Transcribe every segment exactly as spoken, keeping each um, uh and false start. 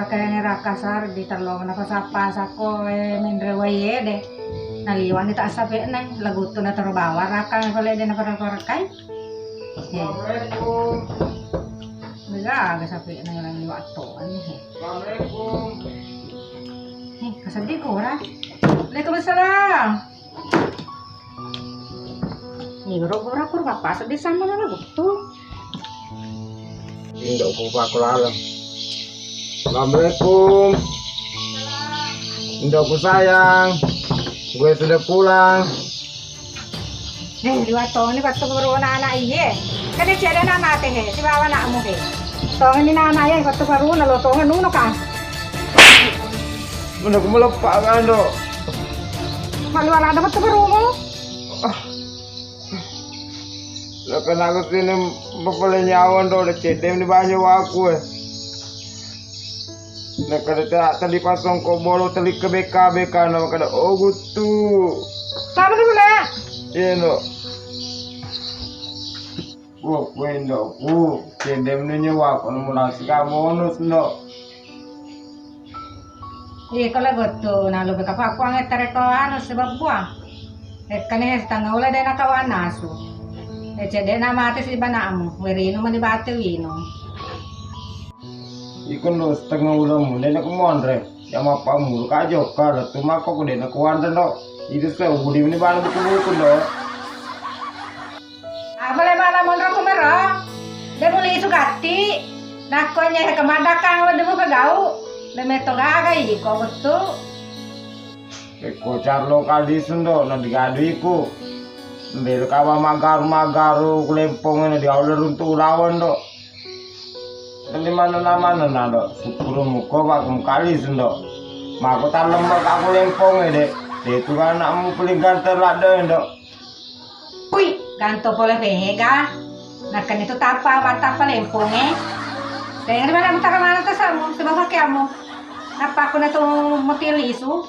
Kayaknya raka Sardi tello na pasappa sakko, eh, menre wai ede. Naliwani tak sape neng, laguttu na tero bawang raka pale de na pare-parekai. Eh. Assalamualaikum. Mega aga sape neng orang liwat to, aneh, eh. Assalamualaikum. Eh, kaseddi ko ora. Waalaikumsalam. Ni goro-goro kur bapa seddi sama na lagu tu. Indo ku paku laleng. Assalamualaikum. Indo ku sayang. Gue sudah pulang. Eh, dua tahun ini waktu baru anak-anak iye. Kan dia tiada nama teh, si bawa anakmu he. Tahun ini nama ya waktu baru nalo tahun nuno kan. Mana ku melepak kan, Dok? Malu ala ada betul baru mu. Ah. Nakana aku sini mapale nyawa ndo, udah cedde ni banyak waku, eh. Nakana tak tadi pasang ko bolo teli ke B K B K nama kada, oh, gutu. Sama dulu, Nak. Iya, Dok. Wah, kue, Dok, ku cedde ni nyawa ko, mulasi ka bonus, Dok. Iya, kalau betul, nah, lebih kapal kuang etere ko anu sebab buah. Ekkane setengah ula de nakawan nasu. Eh, cedde na mate si banakmu, werinu mani bate wino. Iko ndo setengah ula mu, de nakamonre. Ya mappa mulu ka jokka, letu mako ku de nakuanre ndo. Itu se udi mani bana buku-buku ndo. Apa le mana monro kumero? De muli isu gatti. Nakko nyehe kemadakang le demu pegau. De meto gaga iko betul. Eko carlo kali sendo na digaduiku. Mbelo kawa magaru-magaru kulempong na diaula runtu ulawan do. Tadi mana nama na do. Syukuru muko bakum kali sendo. Mako talem bak aku lempong de. De tu anakmu paling ganteng ladde do. Ui, ganto pole pega. Nakkani tu tapa, mattapa lemponge. Tengri mana mutara mana tasamu, sebab pakeamu. Apa aku na tu mutili isu.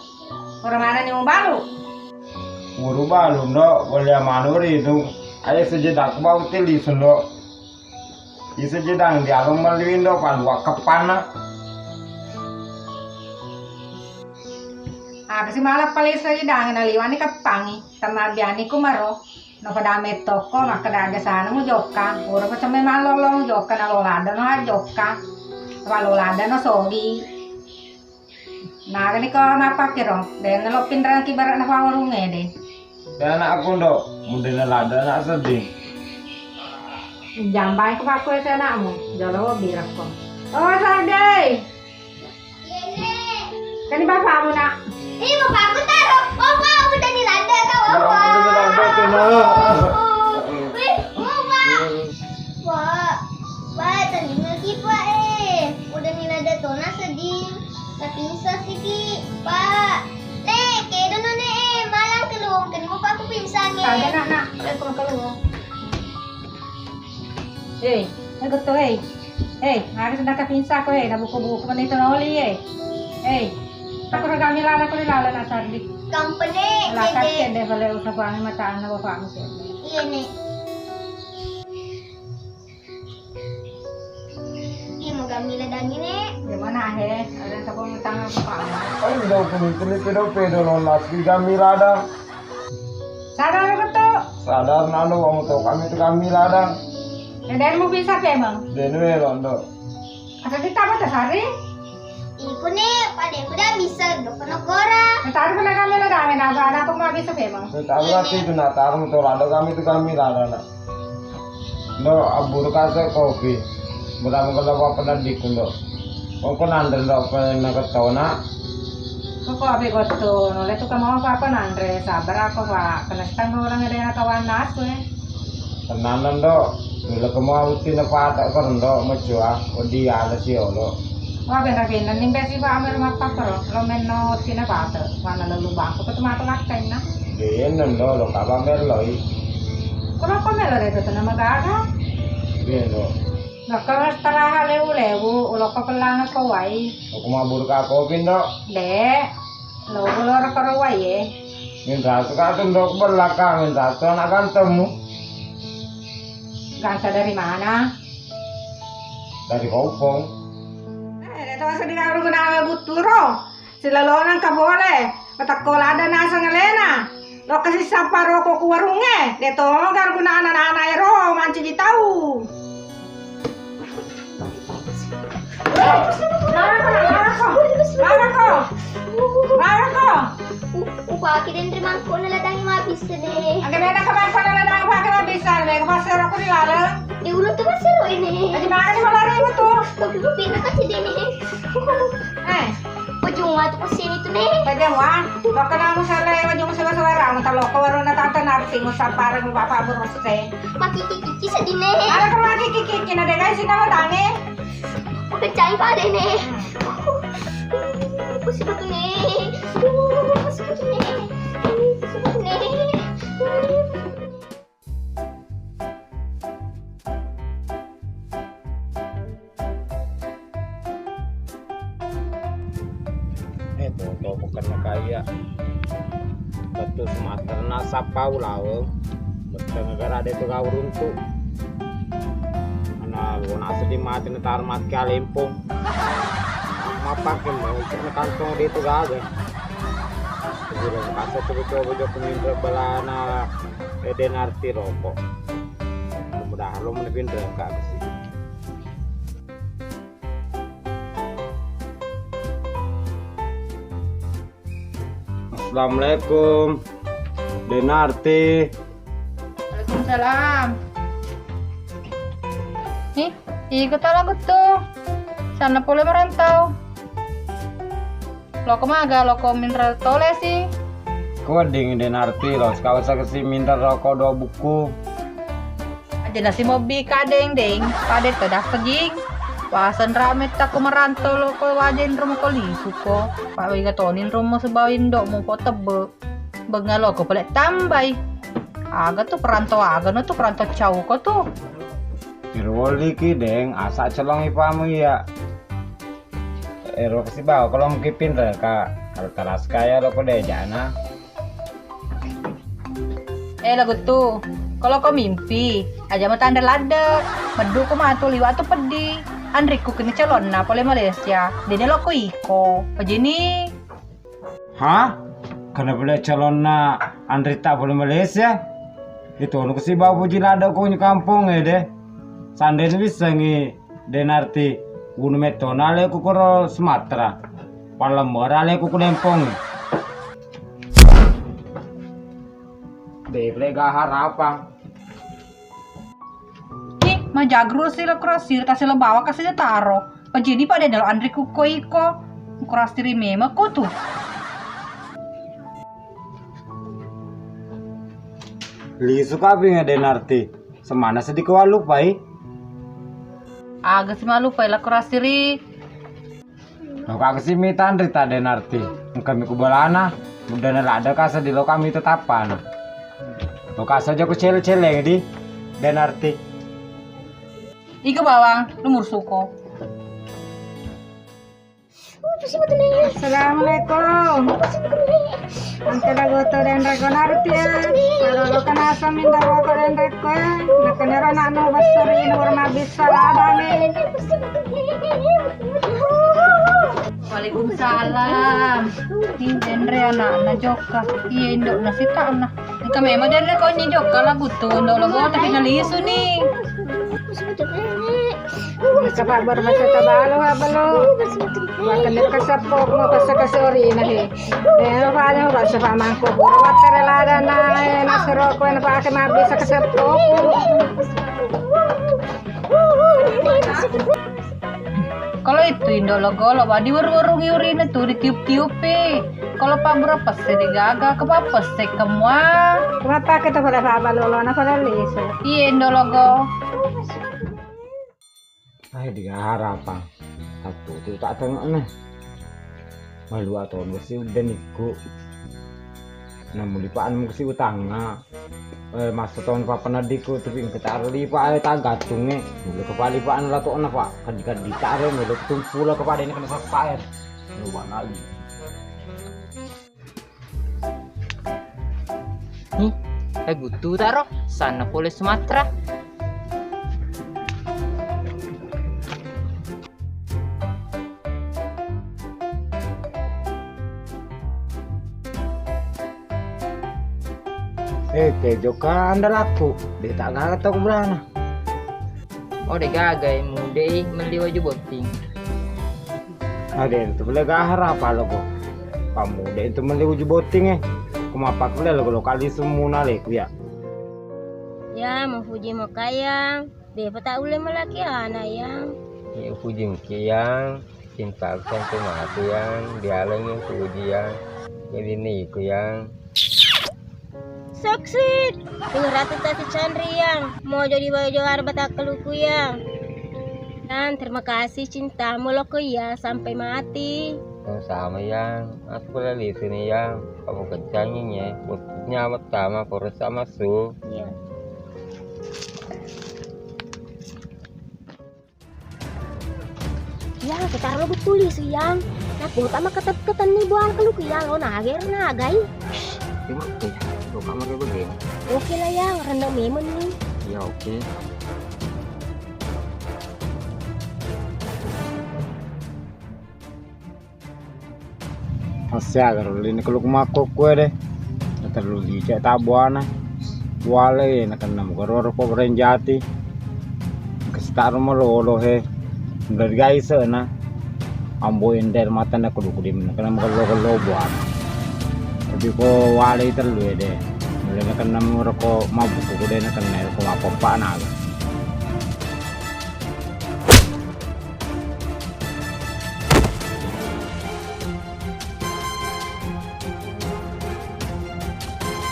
Orang mana ni mubalu? Uru balu ndo, boleh manu ritu. Ayo sejedak bau tili sundo. Isu jedang dialung maliwindo, padua kepana. Aga si mala pale isu jedang naliwani keppangi, tamabiani kumaro. Napada mettokko makkeda aja sana mu jokka, ura pacemme mallollo mu jokka, nalolada no jokka, walolada no sogi. Nagani ko mappakiro, de nalo pinrang ki bara na warunge de. De anakku ndo, mudena lada anak sedih. Jambai ko pakku ese anakmu, jolo birakko. Oh, Sardi. Kani bapakmu, Nak? Ih, bapakku taro. Bapak, udah dilanda kau, Bapak. Udah dilanda tuh, Nak. Wih, Bapak. Pak, Pak, terima kasih, Pak, eh. Udah dilanda tuh, Nak, sedih. Tapi susah sih, Ki. Pak. Nek, kayak dulu, Nek, eh. Malang keluar. Kani bapakku pingsan, eh. Kagak, Nak, Nak. Ayo, keluar, keluar. Eh, eh, betul, eh. Eh, harus nak pinsa ko, eh, na buku-buku menit oli, eh. Eh, tak kurang kami lala, kurang lala, nak Sardi. Kampene, lakat dede. Cende, bale usah kuangi mata anak bapakmu, cende. Iya, Nek. Iya, mau kami ladang ini. Gimana, he? Ada yang tak mau tangan bapakmu? Oh, udah, aku minta nih, pedo-pedo, non, lagi kami ladang. Sadar betul. Sadar nalo, wong to kami tu kami ladang. Dede mu bisa pemeng. Dene melo ndo. Ada di tamu tu Sari? Iku ni, pada ku dah bisa, do kono kora. Taruh kena kami ladang, na apa, na apa mau bisa pemeng. Taruh lagi tu na taruh tu ladang kami tu kami ladang na. Ndo, abburu kase kopi. Berang kala apa pendidiku ndo. Kok nanre ndo apa na ketona? Kok abe gotto, nole tu kamu apa apa nanre, sabar apa, Pak. Kena setengah orang ada yang kawan nasu, eh. Tenang ndo. Bila kamu uti na pata kan ndo, macua, odi ala si olo. Wah, benda-benda nih, besi Pak Amir mapakro. Lo menno uti na pata, mana lalu bangku, ketemu apa lakukan, nah? Dene ndo, lo kaba merloi. Ko lo ko melo de tu nama gaga? Dene ndo. Naka istirahat lewu-lewu, ulo ko pelang ko wai. Aku mabur ka kopi ndo. De, lo ulo ko wai e. Minta tu ka tu ndo belakang, minta tu anak gantengmu. Ganteng dari mana? Dari Hongkong. Eh, Tau seddi garu gunana butturo, silalona engka pole, matakko ladde naseng alena. Lokka sissappa roko ku warungnge, de to garu gunana nana ero mancaji tau. Marako, marako, marako, marako. U-, upake denre mangkokna ladangnge mabbissa, Ne. Aga beda ka mangkokna ladang upake mabbissa, Ne, ka passero ku ri laleng. De ulo tu passero ini. Aji mana di mana ribu tu? Kopi-kopi na kasi dene. Eh. Wajung wa tu kasi ini tu, Ne. Wajung wa. Lokka namu sale wajung sewara-sewara, mu taloko warunna Tante Narti, mu sappareng bapak buruse. Makiki-kiki seddi, Ne. Ada ka makiki-kiki, na de gai sina matange. Makencang pale, Ne. Pusing batu, Ne. Pusing batu, Ne. Pusing batu, Ne. Eh, toto bukan kaya. Betul Sumatera nasapau laweng. Betul negara de tu gau runtu. Ana lo nasa di mati na tar mati kalempong. Mapake mau cek na kantong de tu gaga. Guru kasa coba-coba jok minta belana, eh, Denarti rokok. Mudah-mudahan lo menepin rengka besi. Assalamualaikum. Denarti. Waalaikumsalam. Ih, iko tala guttu. Sana pole merantau. Loko maga, loko minrel tole si. Ko wedding Denarti lo, sekawasa kesi minrel roko dua buku. Aja nasi mobbi kadeng deng, pade to dasseging. Wasen rame takku merantau loko wajen rumah ko lisu ko. Pak wega tonin rumah sebawin dok mu po tebbe. Benga loko pole tambai. Aga tu perantau aga no tu perantau cau ko tu. Tirwoli ki deng, asa celong ipamu iya. Ero kasi bawa kalau mungkin pinter ka, kalau teras kaya loko dejana. Eh, lagu tu, kalau ko mimpi, aja matanre ladde, meddu ko matu liwa tu peddi. Anrikku kini calonna pole Malaysia, dene loko iko. Pajini. Hah? Kana pole calonna anrita pole Malaysia? Itu anu kasi bawa puji ladde ko kampung ede. Sandene bisa ngi Denarti, unu metto nale ku koro Sumatera. Palemmera le ku ku Lempong. Deble ga harapang. Ki, majagru si lo krosir, kasi lo bawa kasi lo taro. Pajini pada delo anri ku ko iko. Krosir memang ko tu. Lisu kaping Denarti. Semana seddi ko walupai. Aga si malupai lo krosir. Lo kaka si mitanri ta Denarti. Engka mi ku balana. Muddana ladde kasa di lo kami tetappana. Lo kasa jako cele-cele di Denarti. Iko bawang, lu mursuko. Assalamualaikum. Engka dagoto denre ko Narti ya. Kalau lo kenapa minta rokok denre ko ya? Nakenero nak no basuri nur mabisa ladang ni. Waalaikumsalam. Ini denre anakna jokka. Iya, indok nasi tak nah. Engka memang denre ko nyi jokka lagu tu, indok lo tapi nalisu ni. Engka pabbar masa tabalo ha balo. Bahkan dia kesepok mau kasa kasori nah he. Eh, apa ada mau kasa pamangko. Watere ladang na, eh, nasero ko na pake mabisa kesepok. Kalau itu indo lo golo, wadi weru-weru ngiurina tu ditiup-tiupi. Kalau pabura pesse digaga, ke pesse kemua. Kenapa kita pada pabalo lo, na pada lisu? Iya, indo lo go. Ai, diga harapang. Satu tu tak tengok nih. Malu atau mesti udah niku. Namu lipaan mesti utangna. Eh, masa tahun papa nadiku tapi engka taro lipa ae tagattungnge. Mula kepala lipaan latokna, Pak. Kadi-kadi taro mula tumpu la kepada ini kena sapa ae. Lupa lagi. Nih, eh, butuh taro sana pole Sumatera. Eh, kejo ka andalakku, de' ta' gaga tau ku belana. Oh, de' gaga, eh, mudei melli waju botting. Ade' tu bela gahara paloku. Pamude' tu melli waju botting, eh. Ku mappakulle lo kali sumuna leku ya. Ya, mupuji mo kayang. De'pa ta' ulle malaki ana', Yang. Iya, upujingki, Yang. Cintaku sampai mati, Yang. Dialengi upuji, Yang. Jadi niku, Yang. Suksit! Puratu tasi canri, Yang. Mau jadi bajo arba tak keluku, Yang. Yang, terima kasih cintamu lo ko iya sampai mati. Sama-sama, Yang. Aku lali sini, Yang. Kamu kencangi, ya. Buat nyawa sama, kurus sama su. Iya. Yang, kita lo betul isu, Yang. Nah, buat sama ketep ketenni buang keluku, Yang. Lo nager nagai. Terima kasih. Lo kamar begini. Oke lah, Yang. Rendang memang nih. Ya, oke. Massiaga ro lini keluk makkokkoe de. Terlalu licek tabbuana. Wale nakenna muga roro ko renjati. Kasita ro malolo he. Dari gaisena. Ambo ender mata na kudu kudim nakenna muga lo lo buana. Tapi ko wale terlalu de. Mulai nakenna muga ko mabuk ko de nakenna ko mapompa naga.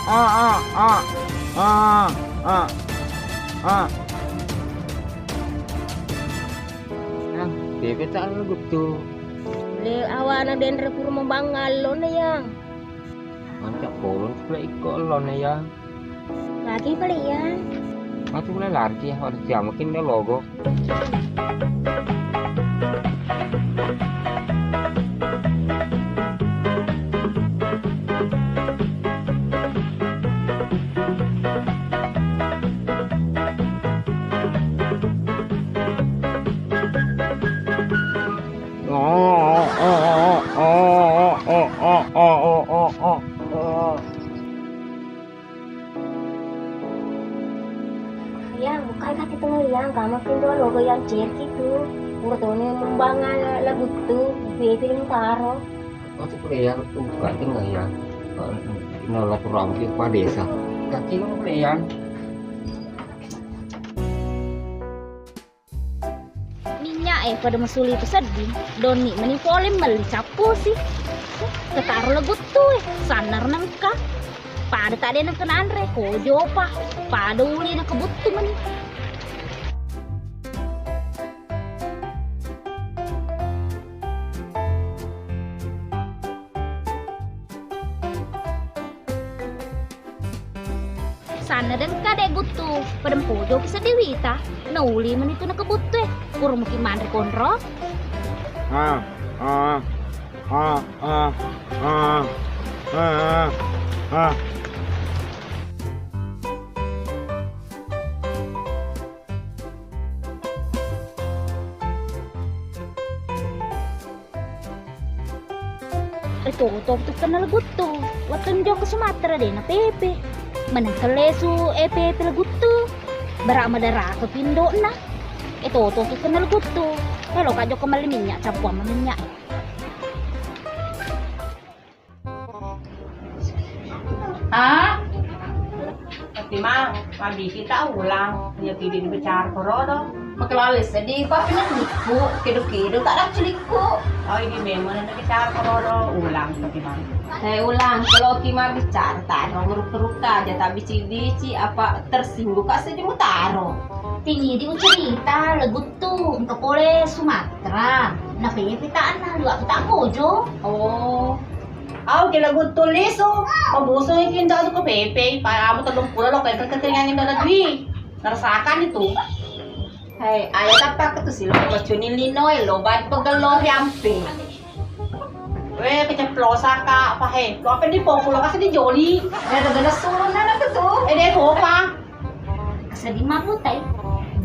Ah, ah, ah. Ah, ah, ah. Nah, bebe tak lagu tu. Le awana denre pura membangal lo na, Yang. Mancak bolong pula ikko lo na, Yang. Lagi pale, Yang. Matu pula lari ya, harus jam mungkin dia logo. Yang, bukan kaki tengah yang, kamu pintu logo yang cerki tu. Pura toni mumbanga lagu tu, bebe mutaro. Oh, tu pura yang tu, bukan tengah yang. Nala turang ke pa desa. Kaki lu pura yang. Minyak e pada masuli tu sedding, doni meni pole melli cappu si. Ketaro leguttu e, sanna ro nengka. Pada tak de nengka nanre, kojo pa. Pada uli na kebuttu meni. Sanna dengka de guttu, pada mpojoki seddi wita, nauli meni tu nakabuttu e, pura muki manre konro. Ah, ah, ah, ah, ah, ah, ah. Etoto tu kenna leguttu. Wettu jokka Sumatera de na pepe. Meneng kellesu e pepe leguttu. Bara madaraka pindo'na. Etoto tu kenna leguttu. Elo ka jokka melli minyak, cappuang minyak. Ah? Fatimah, mabisi ta ulang, iya pidi dibicara korodo. Makelale seddi, pa pinellikku, kedo-kedo tak ada celikku. Oh, ini memang ada bicara korodo, ulang Fatimah. Eh, ulang, kalau ki mabbicara taro, meruk-meruk aja, tak bici-bici, apa tersinggung kak seddi mutaro. Tini di ucerita, leguttu, engka pole Sumatera. Na pepe tak ana, dua tak kojo. Oh. Au, kila guttu lisu, pabusu iki nda tu ko pepe, pa amu tellung pulo lo, kayak kekeringan inda dui. Ngerasakan itu. Hai, aya tappa ke tu silo, macuni lino, elo, bat pegelo, riampe. Weh, keceplosa ka, apa he? Lo apa di popo, lo kasih di joli. Ada gana suruh nana ke tu. Eh, deh, kopa. Seddi mabbutai,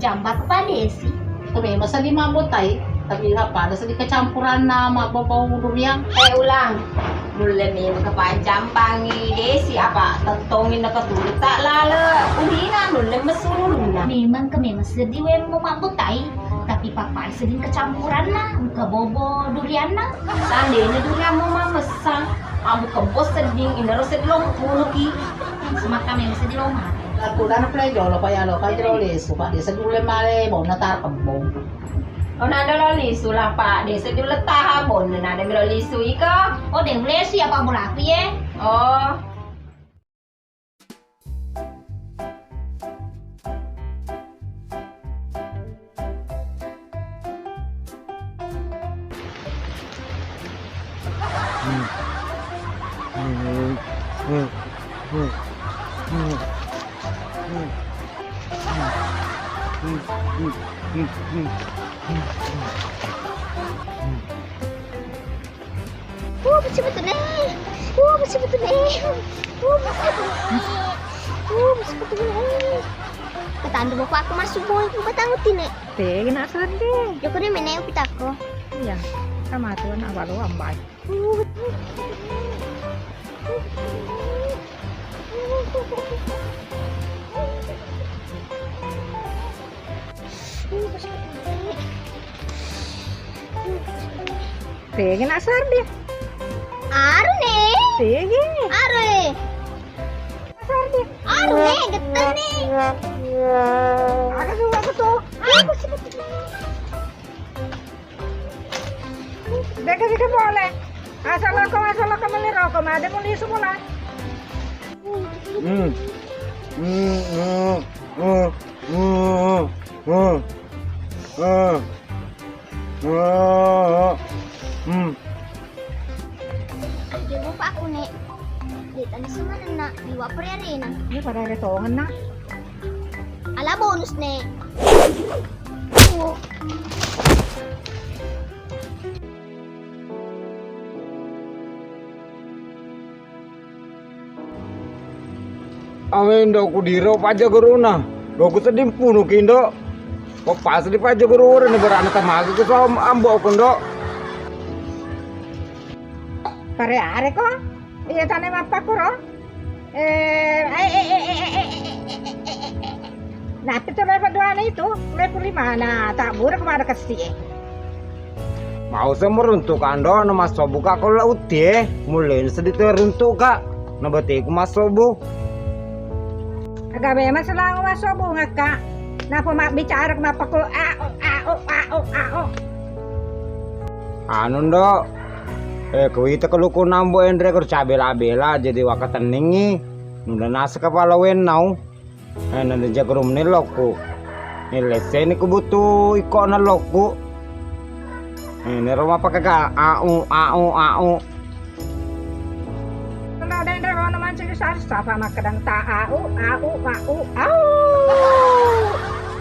jamba kepadesi. Itu memang seddi mabbutai. Tapi ha pada seddi kacampuranna mabbau-bau durian. Eh, Ulang, nulle memang kepancampangi desi apa tettongi nakatulutta lale udina nulle messurulunna. Memang ke memang seddi wemmo mabbutai, tapi pappai seddi kacampuranna engka bobo durianna. Sandene durian mau mamessang, abu kebbo sedding inaro seddi lo munuki. Semakka memang seddi lo mate. Aku dana pula jolo pa yalo ka jolo lesu pa desa dule male bona tar kebbo. Ona dolo lisu lah, Pak. Desa jolo taha bon, nada melo lisu iko. Oh, de lesu ya, Pak, bolaku ye. Oh. Uh, betul-betul nih. Uh, betul-betul nih. Uh, betul-betul nih. Uh, betul-betul nih. Ketandu bapak aku masuk boy, aku batang uti nih. Teh, nak sedih. Joko nih meneu kita ko. Iya, sama tuh anak baru ambai. Tege nak sardi. Aru ne. Tege. Aru e. Sardi. Aru ne, getah ne. Aku suka betul. Aku suka betul. Deka sika pole. Asal loko, asal loko meli roko, made muli semula. Hmm. Hmm, hmm, hmm, hmm, hmm, hmm, hmm, hmm. Iya, Bapak aku, Nek. Dia tadi sebenarnya di Wapri Arena. Ini pada ada tongen, nak. Ala bonus, Nek. Awe ndo ku diro paja guruna. Lo ku seddi mpunu ki ndo. Ko pas di paja guru ora ne berana tamaga ke so ambo ku ndo. Pare are ko. Iya tane mappakuro. Eh, eh, eh, eh, eh, eh, eh, eh, eh, eh, eh. Nah, itu level dua na itu, level lima. Nah, tak buruk pada kasih, eh. Mau semua runtuk ando, no mas buka ko la uti, eh. Mulai sedih tuh runtuk, Kak. Nah, berarti aku mas sobu. Agak memang selang mas sobu, ngakak. Napa mak bicara ke mappakuro, ah, oh, ah, oh, ah, oh, ah, oh. Anu, Ndo. Eh, kuwita keluku nambo enre ko cabela-bela jadi wakatenningi. Nunda nasa kepala wennau. Eh, nanda jago rumni lokku. Eh, lesseni ku butuh iko na lokku. Eh, nero mapakaka au, au, au. Kalau ada yang rono mancing sar, sapa makkadang ta au, au, au, au.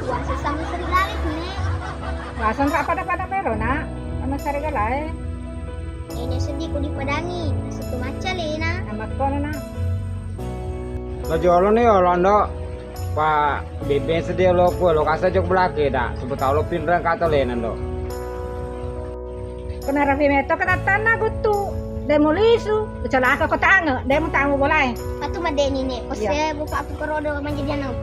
Wah, sesama serigala itu, Nek. Wah, sanra pada-pada mero, Nak. Sama serigala, eh. Ini sedih ku dipadangi, nasittu macca lena. Amat kono, Nak. Lo jolo nih, lo ndo. Pa bebe sedih lo ku, lo kasa jok belake dah. Sebut tau lo pinrang kata lena ndo. Kena rapi meto kena tanah gutu. Demo lisu, celaka ko tange, demo tamu bolai. Patu madeni ne, pose buka aku kerodo manjadi anak.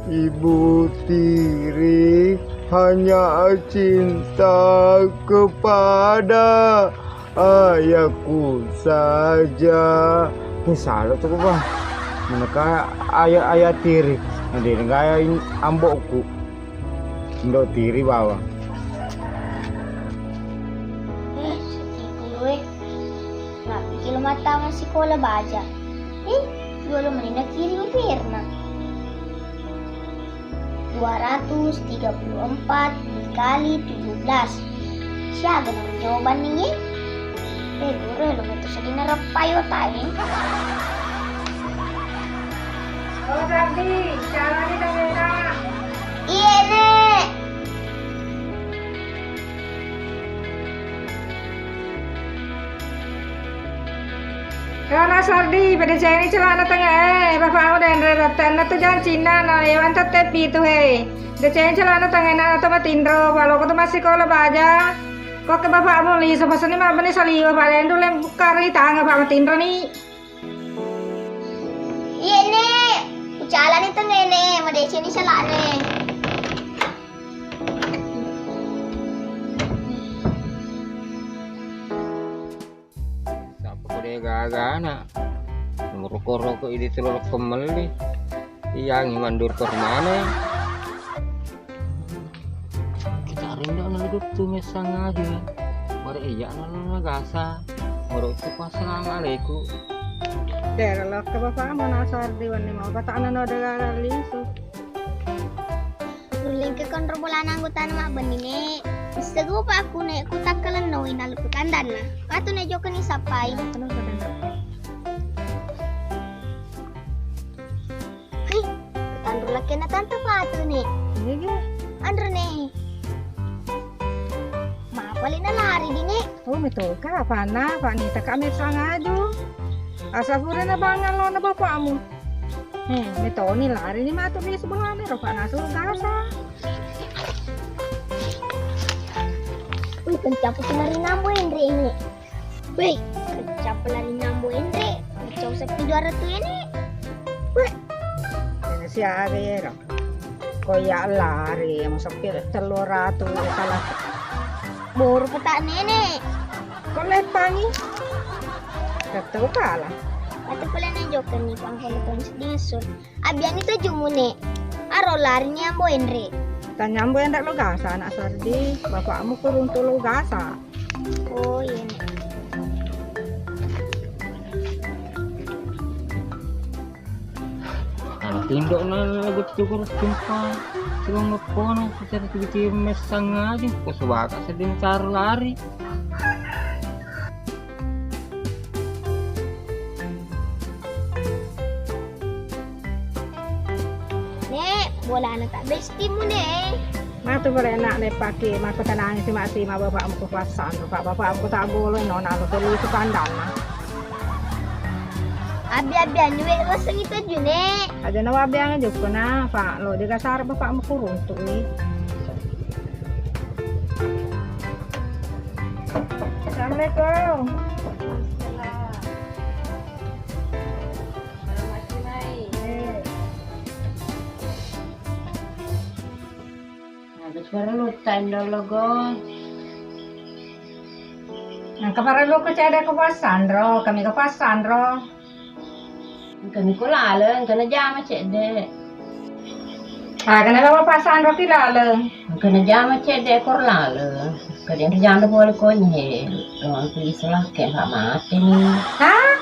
Ibu tiri hanya cinta kepada ayahku saja. Ini salah tuh, Bang. Maneka ayah-ayah tiri. Nah, dia nengah ayah ambokku. Ndo tiri bawang. Eh, sedih gue. Nggak pikir mata masih sekolah baca. Eh, dua lo menit kirim pirna. Dua ratus tiga puluh empat dikali tujuh belas. Siaga nang jawabanna iye? Eh, guru, lo metu sedina reppai otakna. Oh, Sardi, carani tawena. Iye, Nek. Rana Sardi, pada ceni celana tengah, eh, bapakmu dan redatanna tu jancinna, na lewat tette pitu, hei. Pada ceni celana tengah, na atau matinro, kalau kau tu masih sekolah baja. Kok ke bapakmu li, sebesar ni mah bani saliwa, paling dulu yang buka ri tangan, bapak matinro ni. Iya, Nek. Ucalani tu, Nenek, madeceng ni salane. Sapa ko de gaga na. Nomor koro ko idi tu lolok kemelli. Iyangi mandur permane. Kita rinda na duttu messang aju. Bare iya na na gasa. Baru itu pas assalamualaikum. Dera lo ke bapak mana Sardi wani mau kata ana no dera lisu. Rullingke konro bolana anggotana mabbenni, Nek. Issegu pa aku, Nek, ku takkalenno ina luku kandanna. Patu, Nek, jokeni sappai. Hei, tanru lakena tante patu, Nek. Iya, iya. Anro, Nek. Mapalina lari di, Nek. Oh, metolka, Fana, Fani, taka messang aju. Asa purana bangang lona bapakmu. He, metoni lari ni matu di sebelah ni, ropa nasu gasa. Wih, kencapa lari nambo Enre ini. Wih, kencapa lari nambo Enre. Kacau sepi dua ratus ini. Wih. Ini siaga ya, Ro? Ko iya lari, yang sepi telur ratus, salah. Boru petak nenek. Ko leppangi. Kata kala. Atu pole na jokeni pangkono tong sedisur. Abiani tu jumune. Aro lari ni ambo Enre. Tanya ambo Enre lo gasa anak Sardi. Bapakmu kuruntu lo gasa. Oh iya, Nek. Kalau tindok na guttu kurus jumpa. Cuma ngepono secara tiba-tiba messang aja. Kok sebaka sedih cara lari. Nek, bolana tak bestimu, Nek. Matu pole nak leppaki, mako tenangi sima-sima bapakmu ku pasang, Pak, bapakmu ku tak boleh, no, nalo telu itu kandanna. Abi-abi anu, Wek, lo sengi tuju, Nek. Aja na wabi anga joko na, Pak, lo dega sar bapakmu kuruntu ni. Assalamualaikum. Ada suara luta indologo. Engka parellu ko cedde ko passanro, kami ko passanro. Engkani ko laleng, engkana jama cedde. Ah, kenapa passanro ki laleng? Engkana jama cedde kor laleng. Kadang jama pole ko nyi. Doang ko isolake, Pak, mate ni. Hah?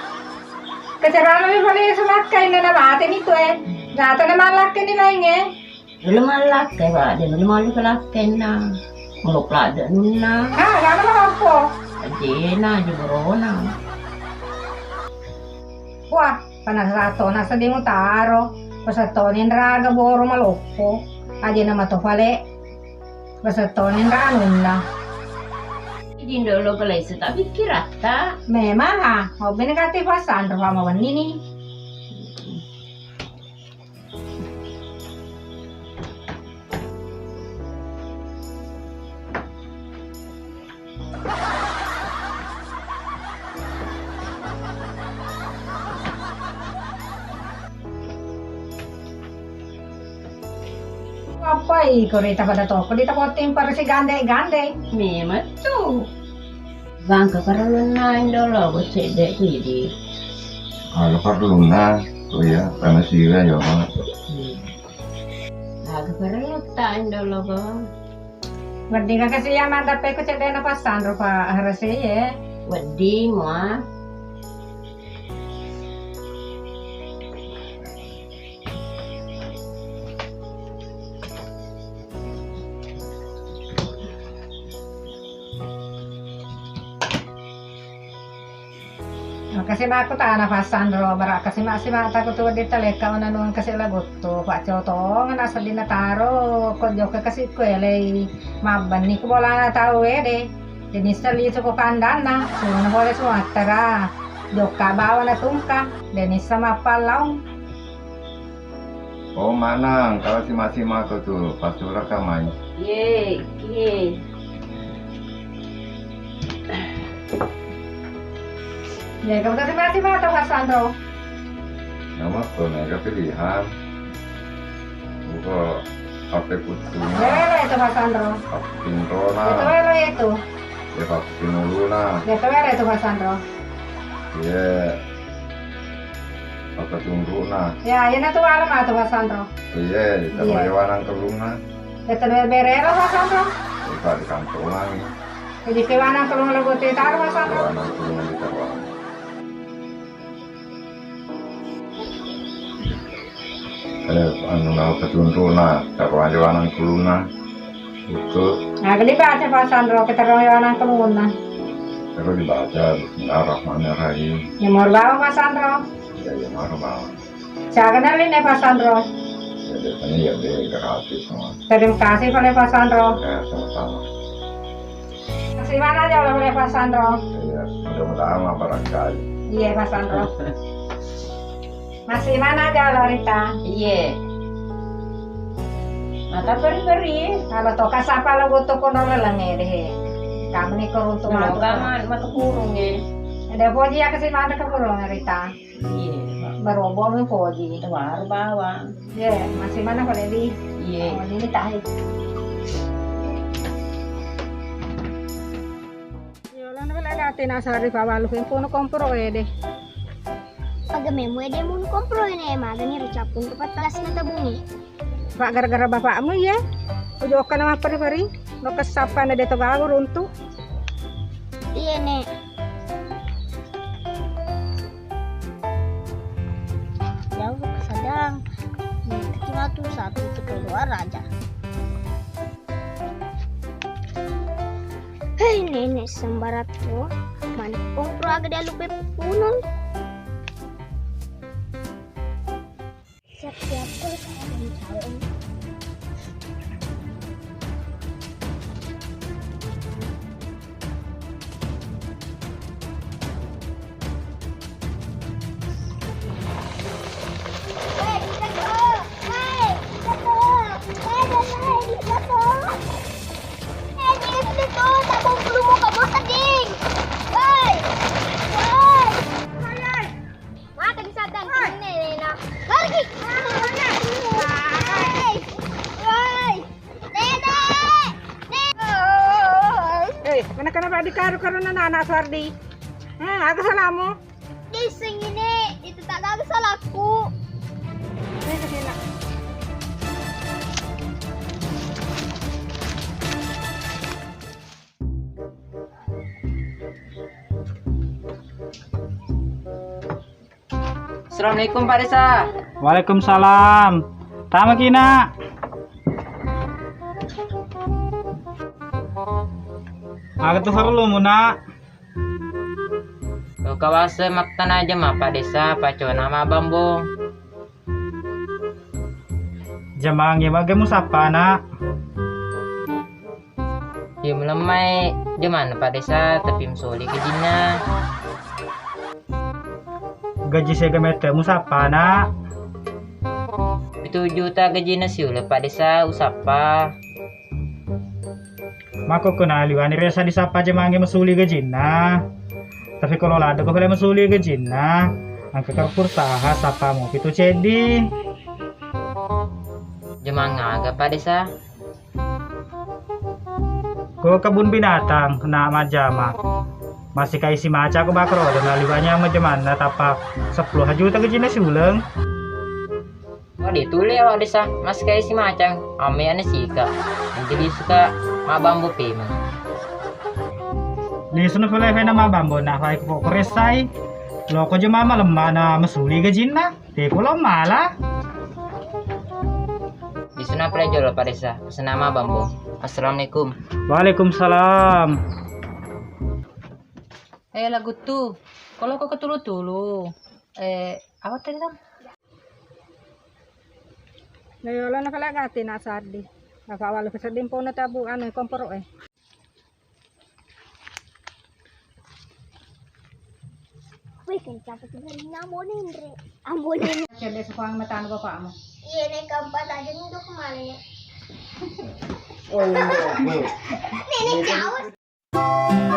Kecerano mi pole isolake, nana mate ni tu, eh. Nyata na malake ni lain, eh. Dulu mallakke, Pak, de dulu mallakke lakkenna. Melok ladde nunna. Ah, gana maloppo. Ajena, aja borona. Wah, panasa to, nasa de mutaro. Pasattoni nraga boro maloppo. Ajena mato pale. Pasattoni nranunna. Jindo lo kelai seta pikkiratta. Memang, ah, hobi negatif pasan, rupa mawenni ni. Appai ko rita pada toko, dita potting parisi gande-gande. Memang tu. Bangka parellunna indolo, cedde ku idi. Aga parellunna, oh iya, karena sira ya, Mak. Hmm. Aga parellu ta indolo, Bang. Wedding ka kasi ya mandape ku cedde na passanro pa harase ye. Wedding, Mak. Kasi makku tana passanro, bara kasi maksi mata ku tu wedding talekka ona nuang kasi laguttu, Pak, cotong na sedina taro, ko jokka kasi ku elei mabbenni ku bolana tau ede. Jadi seli suku kandanna, suna pole Sumatera. Jokka bawa na tungka, de nissa mappallaung. Oh, manang, kalau sima-sima ko tu, pasura ka mai. Ye, ye. Ye, kamu tadi mati mata Pak Sandro. Nama ko mega pilihan. Buka H P kucing. Welo itu Pak Sandro. Pinrona. Itu welo itu. Ya, Pak Pinuluna. Ya, itu welo itu Pak Sandro. Iya. Apa tundukna? Ya, ini tuh alam atau Pak Sandro. Iya, kita Iya. Lewanang kelumna. Ya, terus berero Pak Sandro. Kita di kantongan. Jadi kewanang kelum lego titaro Pak Sandro. Lewanang kelum di kantongan. Eh, anu, nawa petunjukna, taruh aja wanang kuluna. Itu. Nah, geli baca Pak Sandro, kita ruang wanang kuluna. Terus dibaca, Bismillahirrahmanirrahim. Ya, mau bawa Pak Sandro. Ya, ya, mau bawa. Saya kenalin ya Pak Sandro. Ya, biasanya ya, dia gratis semua. Terima kasih pada Pak Sandro. Ya, sama-sama. Masih mana aja oleh Pak Sandro? Iya, mudah-mudahan mah barangkali. Iya, Pak Sandro. Masih mana aja oleh Rita? Iya. Mata peri-peri. Kalau toka sapa lo goto kono leleng deh. Kamu nih keruntu matu. Kamu matu kurung ya. Ada poji ya kasih mana ke kurung Rita? Iya. Baru bomi poji. Itu baru bawang. Ye, masih mana kau Dedi? Iya. Oh, ini tahi. Yo, lana bela gati na sari pawalu, hempono komporo ede. Paga memu ede mun komporo ene, magani ricapung ke petas na tabungi. Pak gara-gara bapakmu ya? Ujoka nama peri-peri, no kesapa na de togawa runtu. Iya, Nek. Jauh ke sadang. Nanti cuma tuh satu itu keluar aja. Hei, nenek sembarat tuh. Mana kompro aga dia lupa punung. Siap-siap tuh. Maka disadang kinne nena. Lari ki. Woi. Woi. Nenek. Nenek. Eh, mana kenapa dikaru-karu anak Suardi? Hmm, aku salahmu. Diseng ini, itu tak ada salahku. Ini ke sini. Assalamualaikum, Pak Desa. Waalaikumsalam. Tama ki, Nak. Aga tu perlu mu, Nak? Lo kawase makkana jama Pak Desa, pacona mabbambo. Jamangnge maga musappa, Nak? Iya, mulemmai jamanna Pak Desa, tapi musoli gajinna. Gaji sega mette musappa, Nak? Pitu juta gajinna siuleng Pak Desa usappa. Makkokko naliwani resa disappa jamangnge masuli gajinna. Tapi kalau ladde ko pale masuli gajinna, engka karpur taha sappamu pitu ceddi. Jamang aga Pak Desa? Ko kebun binatang na majjama. Masih kaisi maca ko bakro dan naliwanya majamanna tappa sepuluh juta gajinna siuleng. Wadi tuli awak Desa, mas kaisi macang, ame ane sika. Jadi suka mabambo pemeng. Lisuna pale fena mabambo na fai ko koressai. Loko jema malemma na masuli gajinna. Tepo lo mala. Lisuna pale jolo Pak Desa, pesenama bambo. Assalamualaikum. Waalaikumsalam. Eh, lagu tu. Kalau kau ketulu-tulu. Eh, apa tadi, Tam? Nayolona kala gati na Sardi. Apa walu keseding pono tabu anu komporo e. Wih, kencang apa tuh dari Ambo Nendre? Ambo Nendre. Cende sukuang matanu bapakmu. Iya, naik keempat aja nih, udah kemana nih? Oh, Nenek jauh.